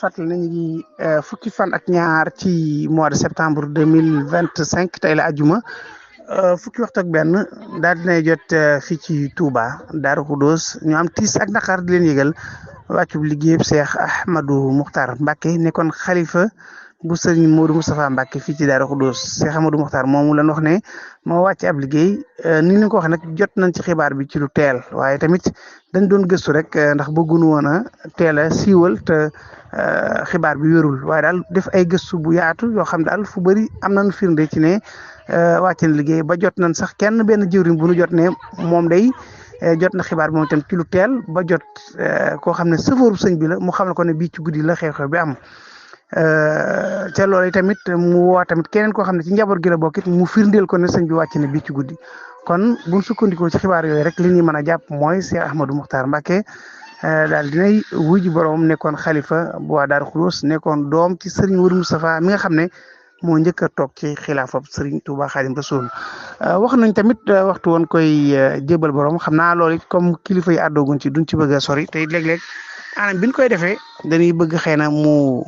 fàttali na ñu ngi fukki fan ak ñaar ci mois de septembre 2025 tey la ajuma fukki waxtu ak benn daal dinay jot fii ci Touba Darou Khoudoss ñu am tiis ak naqar di leen yëgal wàccub liggéeyub Cheikh Ahmadou Mokhtar Mbacké nekkoon xalifa bu sëriñ Modou Moustapha Mbacké fii ci Darou Khoudoss Cheikh Ahmadou Mokhtar moomu lan wax ne moo wàcc ab liggéey ni ñu ko wax nag jot nañ ci xibaar bi ci lu teel waaye tamit dañ doon gëstu rek ndax bëgguñu woon a teel a siiwal te xibaar bi wérul waaye daal def ay gëstu bu yaatu yoo xam daal fu bëri am nañu firnde ci ne wàcc na liggéey ba jot nañ sax kenn benn jëwriñ bu nu jot ne moom day jot na xibaar bi moom itam ci lu teel ba jot koo xam ne sëfooru sëñ bi la mu xam ne ko ne bii ci guddi la xew-xew bi am te loolu tamit mu woo tamit keneen koo xam ne ci njaboot gi la bokk it mu firndeel ko ne sëñ bi wàcc na bii ci guddi kon buñ sukkandikoo ci xibaar yooyu rek li ñuy mën a jàpp mooy Cheikh Ahmadou Mokhtar Mbacké daal dinay wuy ji borom nekkoon xalifa bu waa Darou Khoudoss nekkoon doom ci Serigne Modou Moustapha mi nga xam ne moo njëkk a toog ci xilaafab Serigne Touba Khadim Rasoul wax nañ tamit waxtu woon koy jébal borom xam naa loolu it comme kilifa yi àddooguñ ci duñ ci bëgg a sori te léeg-léeg anam bi ñu koy defee dañuy bëgg xëy na mu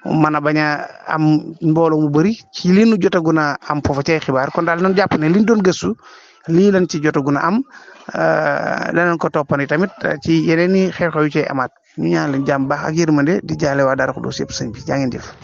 mën a bañ a am mbooloo mu bëri ci li nu jotagun a am foofa ci ay xibaar kon daal nañ jàpp ne liñ doon gëstu lii lañ ci jotagun a am danañ ko toppandi tamit ci yeneen i xew-xew yu cay amaat ñu ñaan leen jàmm baax ak yërmande di jaale waa Darou Khoudoss yëpp sëñ bi jaa ngeen jëf